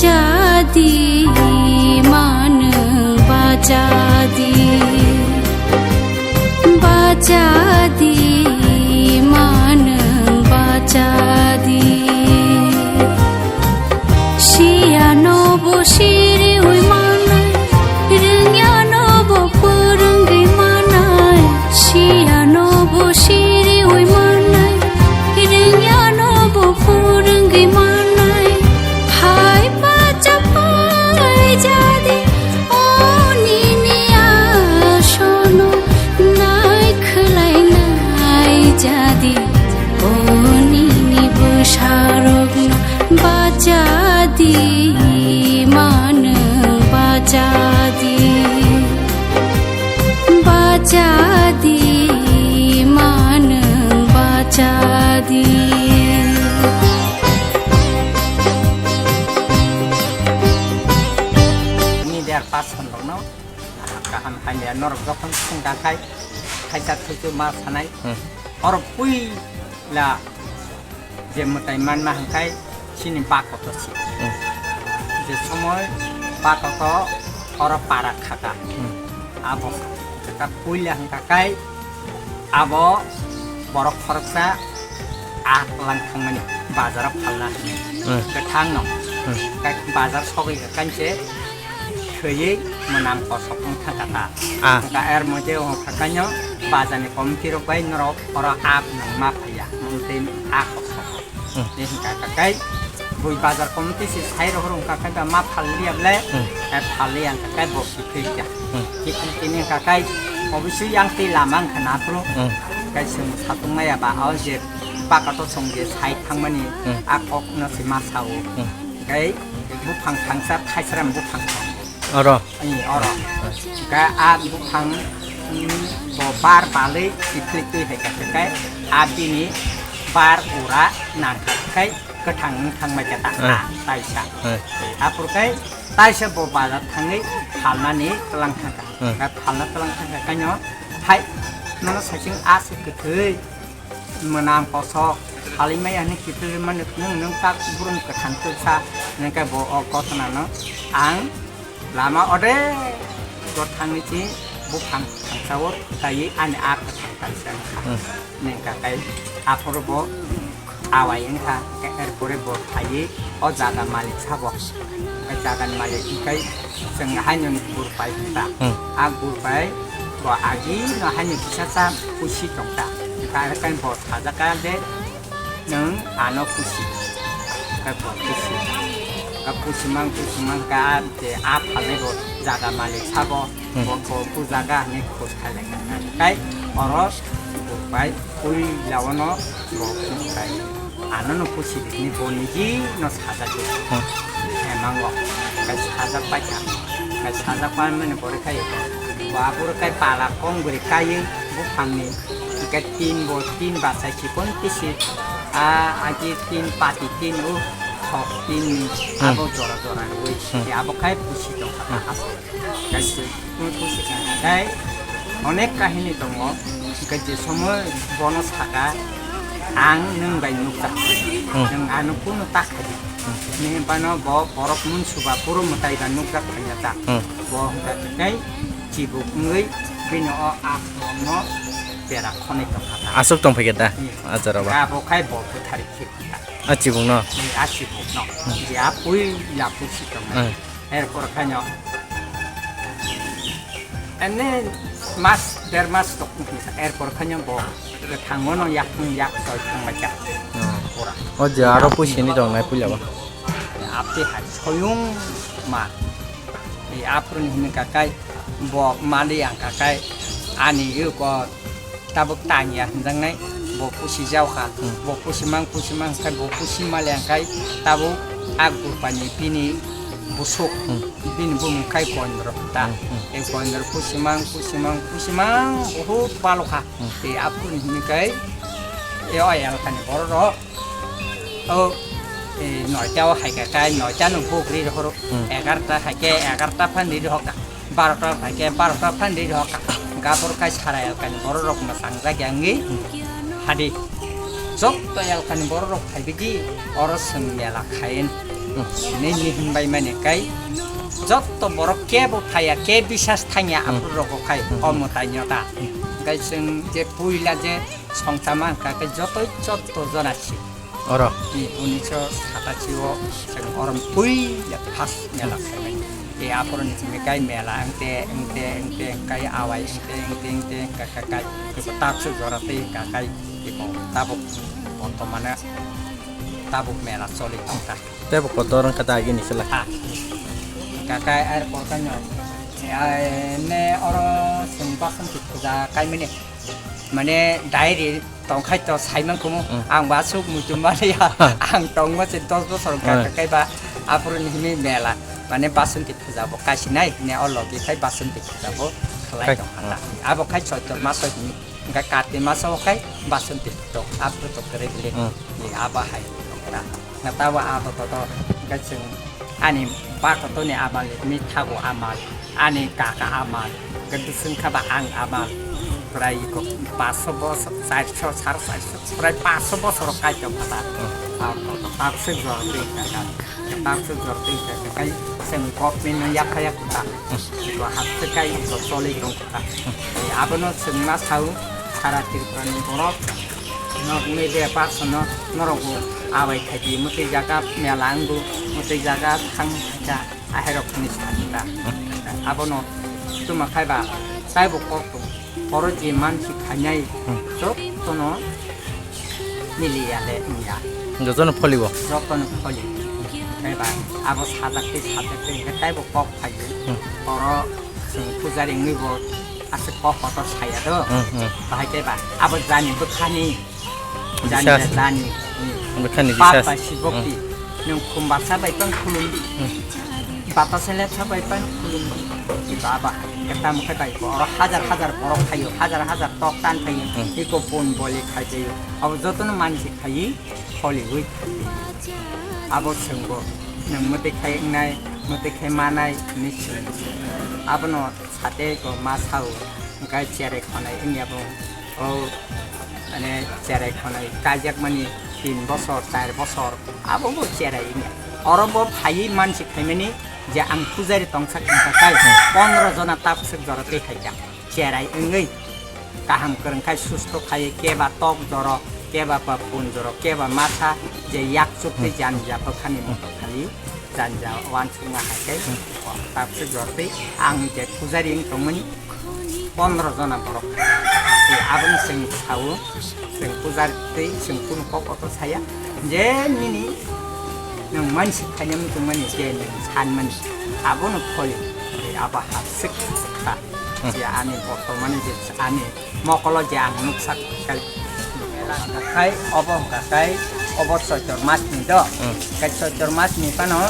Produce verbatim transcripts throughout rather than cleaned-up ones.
Bachadi, manwng bachadi, bachadi, manwng bachadi. Siyano bo siriwi manai, rwngyano bo purungwi manai. Siyano bo siriwi manai, rwngyano bo purungwi manai. Hai pacha pai jadi, o nini asono nai khwlai nai jadi, o nini bwsarokno bachadi, manwng bachadi, bachadi, manwng bachadi. Ni der pas hwn rokno kaham hamya norok jokhon thung da khai, khaisa thuchu ma sanai. Hmm. Oro puila je mwtai manma hwn khai chini bakoto si. Hmm. Je somoi bakoto oro para khaka. Hmm. Abo kha puila hwn kha khai abo borok khoroksa a kwlang thangmani bazaro phalna hwnwi. Hmm. Kwthangno. Hmm. Kai bazar sogwi kha kanse thwiwi mwnam kosok wng thangkha ta. Ah. Wngkha er moje wngkha kaino bazarni committee rok bai norok oro ap nang ma phaiya. Wngtwi a kosok. Hmm. Tei hwnka kha kai bui bazar committee se sai rohor wngkha kai ba ma phal liya ble. Hmm. Kai phal liya wngkha kai bo kiphilka. Hmm. Kiphilkini wngkha kai obviously yang tei lama wngkha na phuru. Hmm. Kai chwng satung maya ba o je bakato chwng je sai thangmani Hmm. a kok no se ma sao. Hmm. Kai buphang thangsa thaisram buphang thang. Oro. Ani oro. Ka a buphang, mm, bo bar balwi kiphilwi twi hai kha khe kai a bini bar ura nang kha kai kwthang wng thang mai kha ta. Ah. Taisa. Ah. Aphuru kai taisa bo bazar thangwi phalnani twlang thang kha. Ah. Ka phalna twlang thang kha kaino hai nono saichung a se kwthwi. Mwnam kosok, halai maya hwnwi kiphilwi mani, nwng, nwng tak burum kwthang twksa, hwnwi khe bo o gotnano ang lama ode go thangwi si buphang thangsa-o thwkaiwi ani a kwthang kaisa wngkha. Hmm. Hwnwi kha khe aphuru bo awai wngkha, er pore bo phaiwi o jaga malik sabo. Jaga ni malik hwnkhe chwng haino gurbai hwnta. Hmm. A gurbai bo agi no haino kisa sa pusi tongta. Hwnkhe bo sajaka je nwng ano pusi. Hwnkhe bo pusi. Hwnkhe pusi mang, pusi mang ka je a phalnai bo jaga malik sabo. Hmm. Bo, bo, bo jaga hinwi khoj khailai kha. Tei oro bai puila ono bo bai ano no pusi di ni bo niji no sajak di. Hmm. Emango. Kai sajak pai kha. Kai sajak pai mene bore khai. Bo aboro kai pala kong guri kai buphang ni. Kai tin bo tin basai chikon pisi. A, agi tin pati tin u thok tin. Hmm. Abo jora jora ni ui. Hmm. Abo kai pusi tong kha. Hmm. Aswk. Kaisa, tei onek kahini tongo, hwnkhe je somoy bono saka, "Ang nwng bai nukjak, Hmm. nwng ano kunu ta khaidi." Hmm. Nini bano bo borok munsuba puro mwtai ba nukjak phaiya ta. Hmm. Bo hwnkha khe tei chibuk wngwi bini o akhorokno bera khonwi tongkha ta. Aswk tongphaikhe ta? Hmm. Acha, roba. Abo khai bo bwthari khibkha ta. A chibukno? Ni a chibukno. Hmm. Je a puila pusi tongnai. Hmm. Erpor khaino. Ene mas, der mas tok ni sa. Erpor khaino bo thangono yak, yak soi thangbacha. Hmm. Pura. O je aro puisini tongnai puila ba. Apte hai soyung ma. Ni aphuru ni hini kakai bo mali ang kakai ani yuko tabuk tanya hwnjaknai, bo pusi jaokha, Hmm. bo pusi mang, pusi mang khe, bo pusi mali ang khai, tabuk a gurpani bini busuk, Hmm. bini bumung khai Goindro ta. Hmm, hmm. E Goindro pusi mang, pusi mang, pusi mang, buhut balokha. Hmm. E aphuru ni hini kai, e o elkani borok rok, O, e, noita o hai khe kai, noita no buk ri rohoro, Hmm. egarta hai khe egarta phan ri rohor ka, barota hai khe barota phan ri rohor ka. Gabor kai sara elkani borok rok mwsang jak ya wngwi Hmm. hadi. Jokto elkani borok rok phai bidi, oro chwng mela khain. Hmm. Nini hinbai mani kai jotto borok kebo phaiya, ke bisas thangya Hmm. aphuru rogo khai Hmm. o mwtai nyota. Hmm. Kai chwng je puila je songchama wngkha kai jotoi jotto jona si. Oro. Ni unisho satachi o chwng oro puila first mela khaimani. E aphuru ni chwng kai mela wngte wngte wngte wngkai awai wngte wngte wngte wngka kai kai. Tabuk jora tei wngka kai. Iko tabuk bortomane tabuk mela choli tongkha. Tei bo kotor wngkha ta agini sila. Ha. Kakai airport kanyo. Ai ne oro chwng Basonti puja kaimani. Mane diary tongkhai to saiman kumu. Hmm. Ang ba asuk muitu mani ya. Ang tongma se dos bosor Hmm. kakai ba aphuru ni hini mela. Mane Basonti puja bo kaisinai ne o logi khai Basonti puja bo khlai Khai. Tongkha ta. Hmm. Abo khai Choitro maso hini. Hingke Kartik maso o khe Basonti tok, aphuru tok kwrwi bili. Hmm. Ni abo hai tok ta. Hingke tabo abo kotor hingke chwng ani bakotoni amal, mithago amal, ani kaka amal, hingke bwswng khe ba ang amal. Prai ko paso bosor, charso, sar charso, prai paso bosor kaitor kha ta. Hmm. Abo kotor tabswk jor twi kha ta. Tabswk jor twi kha ta. Kai chwng government no yapha yapha ta. Hmm. Ko hapswk kai ko choli tong. Abono chwngma sao, sara Tripurani borok, nok media person no norok bo abai khaidi, mwtwi jaga mela wngbo, mwtwi jaga thang kha, aherok ni sakha. Abono tuma khai ba, taibo kok tong, oro je mansi khainai, jotono Nili ya le wngya. Jotono pholibo. Jotono pholi. Kaiba abo sajak tei sajak tei hingke taibo kok phaio. Hmm. Oro chwng pujari wngwi bo aswk kok kotor saya do. Hmm, hmm. Bahai kaiba abo jani bwkhani. Jani Bisas. Jani. Hmm. Bwkhani Pap bisas. Bai sibokti. Hmm. Nwng khum basa bai tong khulum. Hmm. Bata sele thabai pan khulum. Iba aba. Keta mukhe bai ko. Oro hajar hajar borok phaio. Hajar hajar tok tan phaio. Hmm. Iko pun boli khai phaio. Abo jotono mansi khai kholiwi. Abo sengbo. Nwng mwtwi khai wngnai, mwtwi khai manai, hinwi seng. Abono sate ko ma sao. Hingkai cherai khonai wngya bo. O, mane, cherai khonai kaijakmani tin bosor, char bosor, abo bo cherai wngya. Oro bo phaiwi mansi khaimani je ang pujari tongsa khangsa kai, pondro jona tabswk jora twi khaikha. Cherai wngwi kaham kwrwng khai susto khai keba tok joro, keba ba pun joro, keba masa je yak chuk twi janja bwkhani moto khali janja wansukna hai khe tabswk jora twi ang je pujari wng tongmani. Pondro jona borok. Tei abono chwng sao, chwng pujar tei chwng kunu kok oto saya. Je nini nwng mansi khainani tongmani, je nwng sanmani, abono pholi. Tei abo hapswk ta. Hmm. Je ani bortomani je ani mokolo je ang nuksa kai. Kai obo hwnkha kai obo Choitor mas ni do. Hmm. Kai Choitor mas ni phano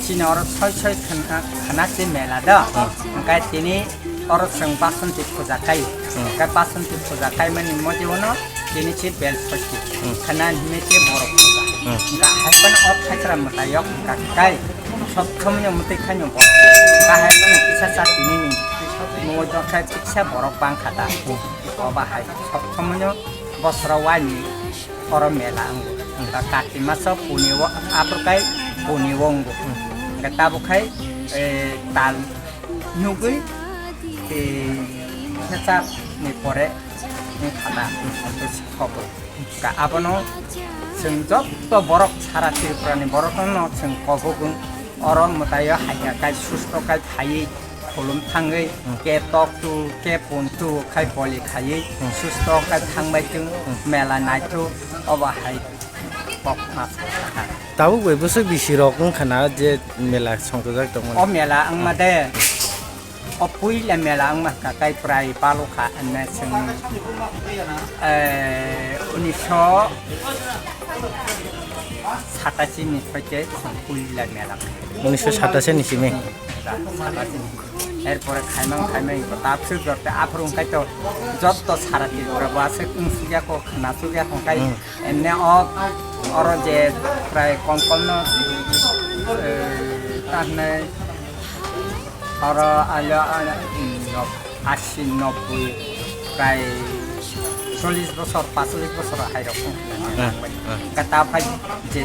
chini oro soi soi khana, khana se mela do. Hmm. Hwnkhe tini Oro chwng Basonti puja kai. Hmm. Khe Basonti puja kaimani mote uno tini se bel sosti. Hmm. Khana hinwi se borok puja. Hmm. Hwnkha hai phano o thaisra mwtai yok hwnkha kai. Sob somoi no mwtwi khaino bo. Hwnkha hai phano kisa cha tini ni. Mo joksa kisa borok bang kha ta. Hmm. Bo ba hai sob somoi no bosoro waini oro mela wngo. Hwnkha Kartik maso puni o aphuru kai puni o wngo. Hmm. Hwnkha tabuk khai, eh, tal nugwi, eh, khecha ni pore ni khata, hmm, khe sikhogo. Ka abono chwng jotto borok sara Tripura ni borok no chwng kobogo. Oro mwtaio haikha kai susto kai phaiwi khulum thangwi, hmm, ke tok tu, ke pun tu khai boli khaiwi, hmm, susto khai thangbai tong, hmm, mela naitu obo hai kok ma sakha. Tabuk bai bwswk bisi rok wngkha na je mela songchojak tongmani? O mela wngma de. O puila mela wngma kha kai prai palukha hwnwi chwng, eh, unisho satachi ni phaikhe chwng puila mela. Unisho satachi ni simi? Hmm, satachi ni. Erpore khaimang khaimang ko tabswk jotte aphuru wngkhai to jotto sara Tripura bo aswk wngsukya ko khna sukya ko kai. Hmm. Emne o, oro je prai kom kom no, eh, ta hwnwi oro alo, alo, mm, no, asi, nobboi, prai chollish bosor, pasolis bosor hai rok wng kha. Hmm, hmm. Hwnkhe ta phai je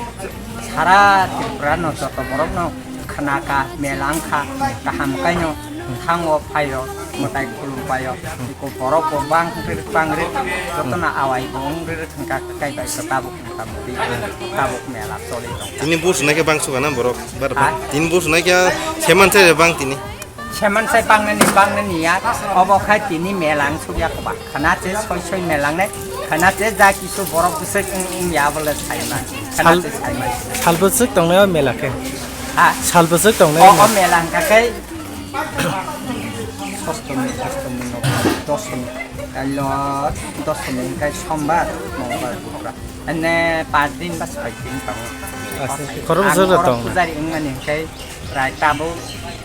sara Tripura no joto borok no khna kha, mela wng kha, kaham kai no thango phai rok, mwtai khulum pai rok. Iko borok bo bang ri bang ri, joto no awai bo wng ri ri thang kha, kai bai khe tabuk mota moti, tabuk mela choli tong kha. Tini busu nai khe bang suka na borok, bar Ha? bang. Tini busu nai khe seman sai bang tini. Seman sai bangnani, bangnani ya, obo khai tini melang sugya koba. Khana che soi soi melang ne, khana che ja kisu borok bwswk wng, wng ya bole sai man. Khana Sal-, che sai man. Sal bwswk tongnai o mela khe? Ha? Sal bwswk tongnai O, o mela? Melang ka kai sostomi, astomi, nobomi, dosomi. Kailo dosomi kai sombar, mongbar, bukra. Ene pas din ba soi din tongo. Asa, khorok Ang bwswk borok tong. Pujari wngmani hwnkhe prai tabuk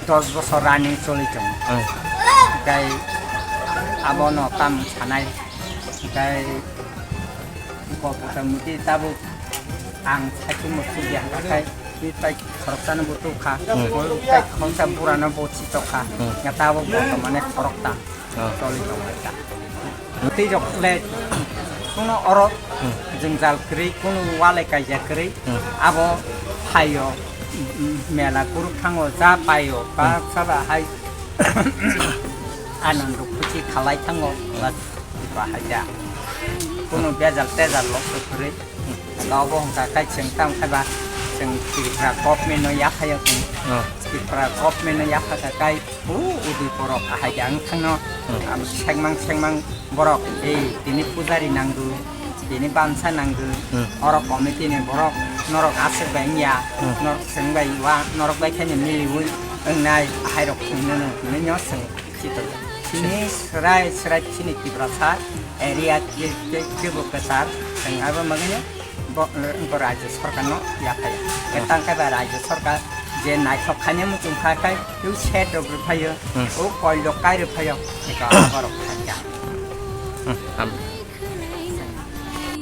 dos bosor running choli tongo. Ang. Hwnkhe abono tam sanai. Hwnkhe bo mota moti tabuk ang saikhe muchuk ya hwnkhe tei khoroksano bo tukha. Hmm. Tei khoroksa burano bo chitokha. Hmm. Hwnkhe tabuk bortomane khoroktam. Oh. Choli tongo ta. Tei rok le kuno oro Hmm. jwngjal kwrwi, kuno wale kaijak kwrwi, Hmm. abo phaio, mm, mela kuruk thango, ja paio, ba Hmm. saba hai anando khusi khalai thango, Hmm. ba, ba hai ja. Kuno bejal tejal lok kwrwi. Abo hwnkha kai chwng tamo khe ba chwng Tripura government no yaphaio chwng. Oh. Tripura government no yapha kha kai o udui borok ahai ang thangno Hmm. am sekmang sekmang borok ei tini pujari nangdu tini bansa nangdu Hmm. oro committee ni borok norok aswk bai wngya Hmm. norok chwng bai wa norok bai khe miliwi wngnai ahai rok thwngno nini no chwng Chini srai srai chini Tiprasa area ke, ke, kebo kwchar, chwng abo magwino bo, bo rajyo sarkar no yaphai. Etang khe ba rajyo sarkar je naithok khainai muchung kha khai, tei set rok rwphaio, Hmm. o koil rok kai rwphaio, eko aborok khaikha. Hmm, ham.